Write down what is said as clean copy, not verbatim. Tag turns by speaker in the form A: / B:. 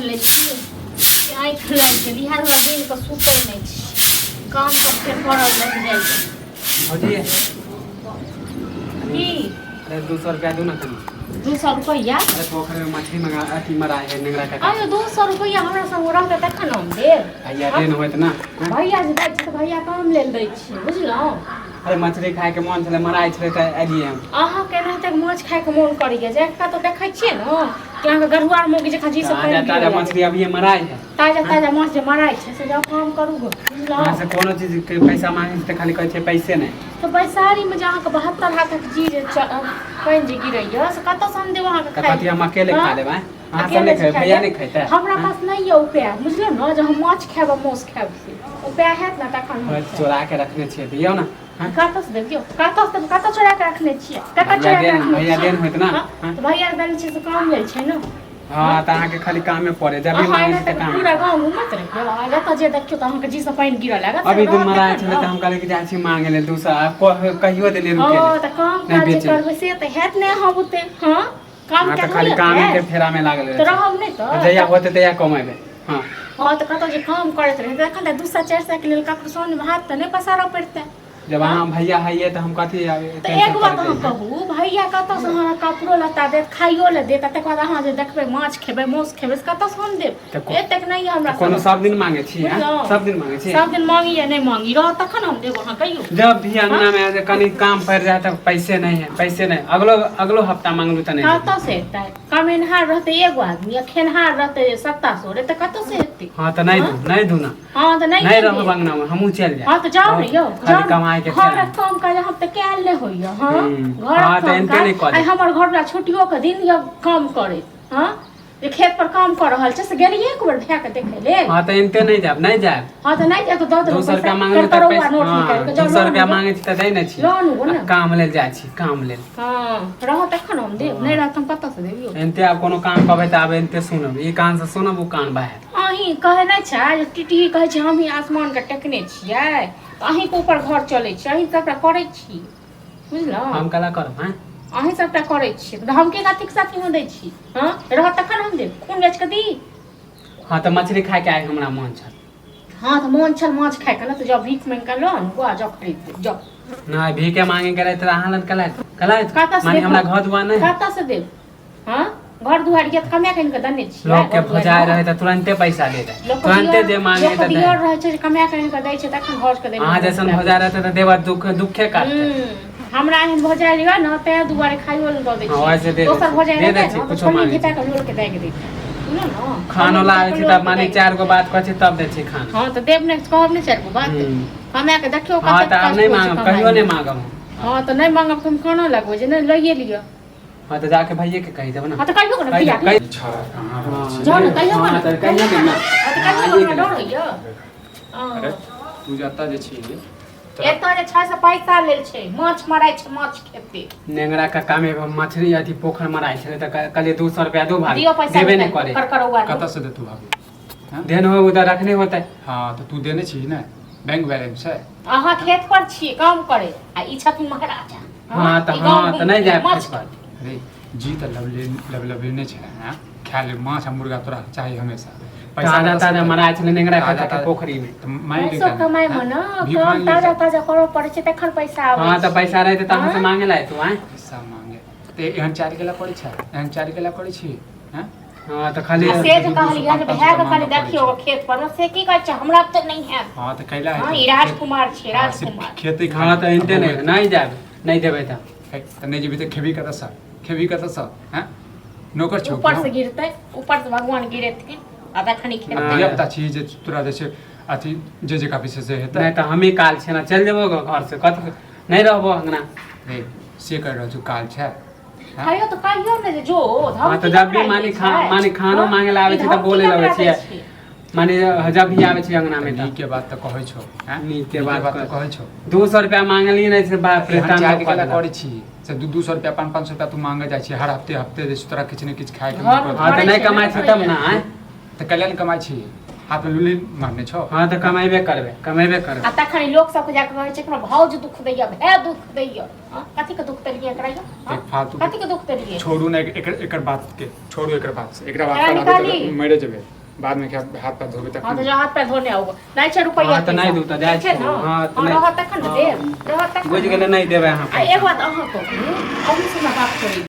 A: पढ़ि लै छी आँखि लागि गेल। इएह दुआरे दिनके सुतै नहि छी, काम सब फेर पड़ल रहि जाइ छै।
B: भौजी।
A: की?
B: अरे, 200 रुपया दू ना कनी।
A: 200 रुपैआ?
B: अरे, पोखरि में मछली मंगा अथी मराए है नेंगरा काका।
A: आयो, 200 रुपैआ हमरा संग रहतै तखन हम देब।
B: भैया देन होइत ना, हाँ?
A: भैया जे दै छै तऽ भैया कम लेल दै छियै, बुझलहुँ?
B: अरे, मछली खाय के मन छलै, मराइ छलै तऽ एलियै हम।
A: अहाँके एनाहिते माछ खायके मोन करैया जे कतौ देखै छियै ने कि अहाँके गरुआर मौगी जकाँ जी सब
B: ताजा
A: पानि
B: ताजा
A: गिरऽ लागल।
B: मछली अभिये मराइ है।
A: ताजा ताजा माछ जे मराइ छै से जाउ काम करू गो, बुझलहुँ?
B: अहाँ से कोनो चीज के पैसा मांगे छी तऽ खाली कहै छै पैसे नहि।
A: तऽ बैसारीमे जे अहाँके 72 हाथक जी जे पानि जे गिरैया से कतऽसँ हम देब अहाँके
B: तऽ
A: खाय?
B: कथी हम अकेले खा
A: हाँ?
B: लेबै? अहाँ सब
A: अकेले
B: नहि खेबै?
A: खाय
B: भैया
A: लेब?
B: नहि खेतै?
A: हमरा पास नहि यऽ उपाय, बुझलहुँ ने? जे हम माछ खायब आ मासु खायब से उपाय हैत ने तखन हम खायब।
B: चोरा के रखने छियै, दियौ ने, हाँ?
A: कतऽसँ देब यौ? कतऽसँ देब? कतऽ चोरा के रखने छियै? कतऽ
B: भैया
A: चोरा के
B: देन
A: रखने
B: भैया
A: छियै?
B: देन होइत ने,
A: हाँ?
B: हाँ?
A: तऽ भैया देने छियै से काम लेल छै ने।
B: हाँ, तऽ अहाँके खाली कामे पड़े जब भी
A: अहाँ
B: मांगे
A: एना
B: छी तऽ
A: तऽ
B: काम।
A: पूरा गाँव घूमैत रहियौ आ जतऽ जे देखियौ तऽ अहाँके जीसँ पानि गिरऽ लागत।
B: अभी
A: से
B: तऽ
A: रहत
B: मराइ
A: तखन
B: छलै
A: ने।
B: तऽ हम कहलियै कि जाइ छी मांगे लेल 200, कहियो देलियै रुके
A: हँ
B: लेल।
A: तऽ काम
B: नहि
A: काज जे
B: बेचै।
A: करबै से तऽ हैत नहि अहाँ बुते। हँ, काम
B: अहाँ तऽ
A: कए
B: खाली
A: होइए
B: कामे के फेरा में लागल
A: तऽ
B: रहै
A: रहब नहि
B: छी।
A: तऽ
B: जहिया होतै तहिया कमेबै, हाँ।
A: हँ, तऽ कतौ जे काम करैत रहै तखन तऽ 200 400 के लेल ककरो सामने हाथ तऽ नहि पसारऽ पड़तै।
B: जब अहाँ भैया हइए तऽ हम कथी
A: तऽ एक बात अहाँ कहू, भैया कतऽसँ अहाँ कपड़ो लत्ता देत, खाइयो लए देत, आ तकर बाद अहाँ जे देखबै माछ खेबै मासु खेबै से कतऽसँ हम देब?
B: तऽ
A: एतेक नहि यऽ हमरा
B: कोनो सब दिन मांगे छी, हाँ?
A: बुझलहुँ?
B: सब दिन मांगे छी?
A: सब दिन मांगी या नहि मांगी, रहत तखन हम देब। अहाँ कहियौ।
B: जब भी अंगना में जे कनी काम पड़ जाए तऽ पैसे नहीं है, पैसे नहीं। अगलो अगलो हफ्ता मांगलू तऽ नहीं देबै।
A: कतऽसँ एतै? कमेनहार रहतै एगो आदमी आ खेनहार रहतै सत्ता सोरे, तऽ कतऽसँ एतै?
B: हाँ, तऽ नहीं दू, नहीं दू ना।
A: हाँ, तऽ नहीं
B: नहीं
A: देबै।
B: रहब अंगना में, हमहूँ चलि जायब।
A: हाँ, तऽ जाउ ने यौ,
B: खाली
A: जाउ ने।
B: कमाइ के
A: घरक
B: छै।
A: काम काज हम तऽ कयल नहि होइया। हाँ, घरक
B: हाँ, तऽ
A: काम
B: एनते नहि
A: काज
B: कऽ
A: आइ
B: देब।
A: हमर घरवला छुट्टियो के दिन यऽ काम करैत। हाँ, जे खेत पर काम कऽ रहल छै से गेलियै एक बेर भाय के देखै लेल?
B: हाँ, तऽ एनते नहीं जायब, नहीं जायब।
A: हाँ, तऽ नहि जायब तऽ दऽ देबै
B: 200 रुपया
A: पैसा।
B: मांगलू तऽ
A: करकरौआ
B: पैसा
A: नोट निकालि कऽ
B: हाँ,
A: जाउ
B: 200
A: लऽ
B: रुपया
A: आनू।
B: मांगे छी तऽ दै नहि छी।
A: लऽ आनू गो ने।
B: आ काम लेल जाइ छी, काम लेल।
A: हाँ, रहत तखन हम देब, नहि रहत हम कतऽ से देब यौ?
B: एनते आब कोनो काम कहबै तऽ आब एनते सुनब, ई कान से सुनब ओ कान बाहर।
A: अहीं कहै नहि छै जे टिटही कहै छै हमही आसमानके टेकने छियै, तऽ अहीँके ऊपर घर चलै छै, अहीं सबटा करै छी, बुझलहुँ?
B: हम कला करब, हैं?
A: अहीं सबटा करै छी तऽ हम के कथीके साथी हम दै छी? हँ, रहत तखन हम देब, खून बेच कऽ दी।
B: हाँ, तऽ मछली खायके आइ हमरा मन छल।
A: हाँ, तऽ मोन छल माछ खायके ने, तऽ जाउ भीख मांगि कऽ लऽ आनू आ जाउ खरीद देब, जाउ।
B: नहि, भीखे मांगे के रहै तऽ अहाँ लग कला कला
A: कतऽ से
B: माने
A: देब?
B: हमरा घर दुआर नहि।
A: कतऽ से देब? हाँ, घर दुआर ये तऽ कमाए कऽ आनि कऽ देने छियै।
B: लोक के
A: घर दुआरि
B: भौजाइ
A: मे।
B: रहै तऽ तुरन्ते पैसा दे दे।
A: लोकके
B: तुरन्ते
A: दियर
B: जे मांगे
A: लोकके
B: तऽ दे।
A: दियर रहै छै जे कमाए कऽ आनि कऽ दै छै तखन घर के दै।
B: अहाँ जैसन भौजाइ रहतै तऽ देवर दुख दुखे काटतै।
A: हमरा एहन भौजाइ यऽ ने, ताहि दुआरे खाइयो लए दऽ दै
B: हाँ, वैसे
A: छियै।
B: दे दै
A: दोसर
B: छी।
A: भौजाइ
B: दे दै
A: रहतै
B: छी,
A: ने तऽ
B: कुछो
A: छोलनी
B: मांगै
A: घिचा कऽ लोल के दागि दैतै, बुझलहुँ ने?
B: खानो
A: छोलनी
B: लाबै
A: घिचा
B: छी
A: कऽ
B: तऽ
A: लोल के
B: माने
A: दागि
B: चारि गो
A: दैतै।
B: बात कहै छी तब दै छी खाना।
A: हँ, तऽ देब नहि, कहब नहि चारि गो बात? कमाए कऽ देखियौ
B: हाँ,
A: कतेक
B: तऽ आब
A: कष्ट
B: नहि
A: होइ छै
B: मांगब, कहियो
A: कमाइमे।
B: नहि मांगब हम।
A: हँ, तऽ नहि मांगब तऽ हम कानऽ लगबै जे नहि लइए लिअ।
B: हाँ, तऽ जाके भैये के कहि देब ने।
A: हँ, तऽ कहियो ने
B: कहि
A: भैया
B: देब, कहि
A: के।
C: छौड़ा कहाँ रहै
B: हाँ,
C: छै?
A: जाउ ने, कहियो
B: हाँ,
A: ने।
B: तऽ कहियो ने।
A: हँ, तऽ कहियो
B: आइए
A: हमरा
B: गेलै।
A: डर होइए।
C: अरे, तू जतऽ जे छी तोरा
A: एतऽ जे छै से पैसा लेल छै, माछ मराइ छै, माछ खेतै।
B: नेंगरा कक्का में एगो मछली अथी पोखर मराइ छलै तऽ कहलियै 200 रुपया दू भाभी।
A: दियौ पैसा।
B: देबे नहि करे।
A: करकरौआ नोट।
C: कतऽ से देतू भाभी, हाँ?
B: देन हो उधर रखने होतै।
C: हाँ, तऽ तू देने छी ने? बैंक बैलेंस छै?
A: अहाँ खेत पर छियै काम करे आ ई छथिन महाराजा।
B: हाँ, तऽ
A: ई गाँव
B: हाँ, तऽ नहि जायब
A: माछ
B: खेत पर।
C: अरे जी, तऽ लवले लवलबेने छै, हाँ? खाय ले माछ आ मुर्गा तोरा चाही हमेशा। पैसा
B: ताजा
C: कतऽ से
B: ताजा
C: देतै?
B: मराइ छलै नेंगरा
C: ताजा
B: कक्का के
C: ताजा।
B: पोखरी में।
C: तऽ मानि ले
A: पैसो
C: कनी,
A: कमाइ मे
C: हाँ?
A: ने
C: भीख
A: काम
C: मांगि ले
A: ताजा
C: जा।
A: ताजा करऽ पड़ै छै तखन पैसा आबै
B: हाँ, तऽ
A: छै।
B: पैसा रहतै तऽ अहाँ से
A: हाँ?
B: मांगे ला तू आँय?
C: पैसा मांगे तऽ एहन चारि केला पड़ै छै? एहन चारि केला करै छी, हाँ?
B: हाँ, तऽ खाली
A: आ से जे
C: दू दू सौ,
A: कहलियै जे
C: पाँच पाँच
A: भाय
C: सौ
A: के
C: मांगऽ
A: कहलियै
C: पड़ै
A: देखियौ
C: छै।
A: खेत पर से की कहै छै, हमरा तऽ नहि हैत।
C: हाँ, तऽ कैला
A: हाँ,
C: हेतै?
A: ई राजकुमार छै।
C: हाँ, सिर्फ
A: राजकुमार।
C: खेते
B: हाँ,
C: खाली
B: तऽ एनते
C: आ
B: नहि
C: घूमैत।
B: नहि जायब, नहि देबै तऽ।
C: है, तऽ नहि जेबही तऽ खेबही कतऽसँ? खेबही कतऽसँ, हैं? नौकर छौ
A: ऊपर
C: कि
A: से
C: हम?
A: गिरतै, ऊपर से भगवान गिरेथिन आ तखन ई खेतै।
B: नहि।
C: धियापुता छी जे तोरा जे छै अथी जे जे काफी से हेतै।
B: नहि तऽ हमही काल छियै ने, चलि जेबो घर से, कत नहि रहबो अंगना।
C: रे, से कहि रहल छौ काल छै, हैं?
A: कहियो तऽ कहियो ने जे जो
B: हाँ,
A: धमकी
B: तऽ जब भी
A: ककरा
B: माने
A: दै
B: खा
A: छै?
B: माने खानो
A: हाँ?
B: मांगे ला आबै
A: ई
B: छै तऽ
A: धमकी
B: बोले लगै
A: ककरा दै
B: छियै।
A: छै?
B: माने जब भी आबै छै अंगना में
C: तऽ
B: तऽ
C: नीक के बात तऽ कहै छौ, हैं?
B: नीक के बात
C: बात तऽ कहै छौ।
B: 200 रुपया मांगलियै नहि से बाप रे
C: एहन
B: तांडव
C: चारि
B: कऽ
C: केला
B: देलक।
C: करै छी से दू दू सौ रुपया, पाँच पाँच सौ रुपया तू मांगे जाइ छी हर हफ्ते हफ्ते जे छै तोरा किछु ने किछु खायके
A: घर
C: मन करतौ।
B: हाँ, तऽ
A: करै
B: नहि
A: छै
B: कमाइ
A: ने
B: छै तब ने आँय?
C: तऽ कैला नहि कमाइ छी? हाथ में लुली मारने छौ।
B: हँ तऽ कमेबे करबै, कमेबे करबै।
A: आ तखन लोक सबके जाके कहै छै, हमरा भाउज दुख दैया, भाय दुख दैया। हँ, कथी के दुख देलियै एकरा यौ? हँ?
C: देख, फालतू
A: कथी के दुख देलियै?
C: छोड़ू ने एकर एकर बात के, छोड़ू एकर बात से, एकरा बात
A: एकरा
C: पर
A: निकाली।
C: आबै तऽ मरे जेबै बाद में, हाथ पैर धोबे
A: हँ तऽ
C: तखन।
A: जो हाथ पैर धोने आउ, नहि छै रुपैआ।
B: हँ, तऽ नहि दू तऽ जाइ
A: छै
B: छी।
A: ने।
B: हँ, तऽ
A: हँ,
B: नहि।
A: रहत तखन ने देब, रहत तखन
B: बुझि
A: ने।
B: गेलै, नहि देबै अहाँ
A: आ एगो
B: पैसा।
A: बात अहाँ कहू, अहूँ से हमरा बात करै।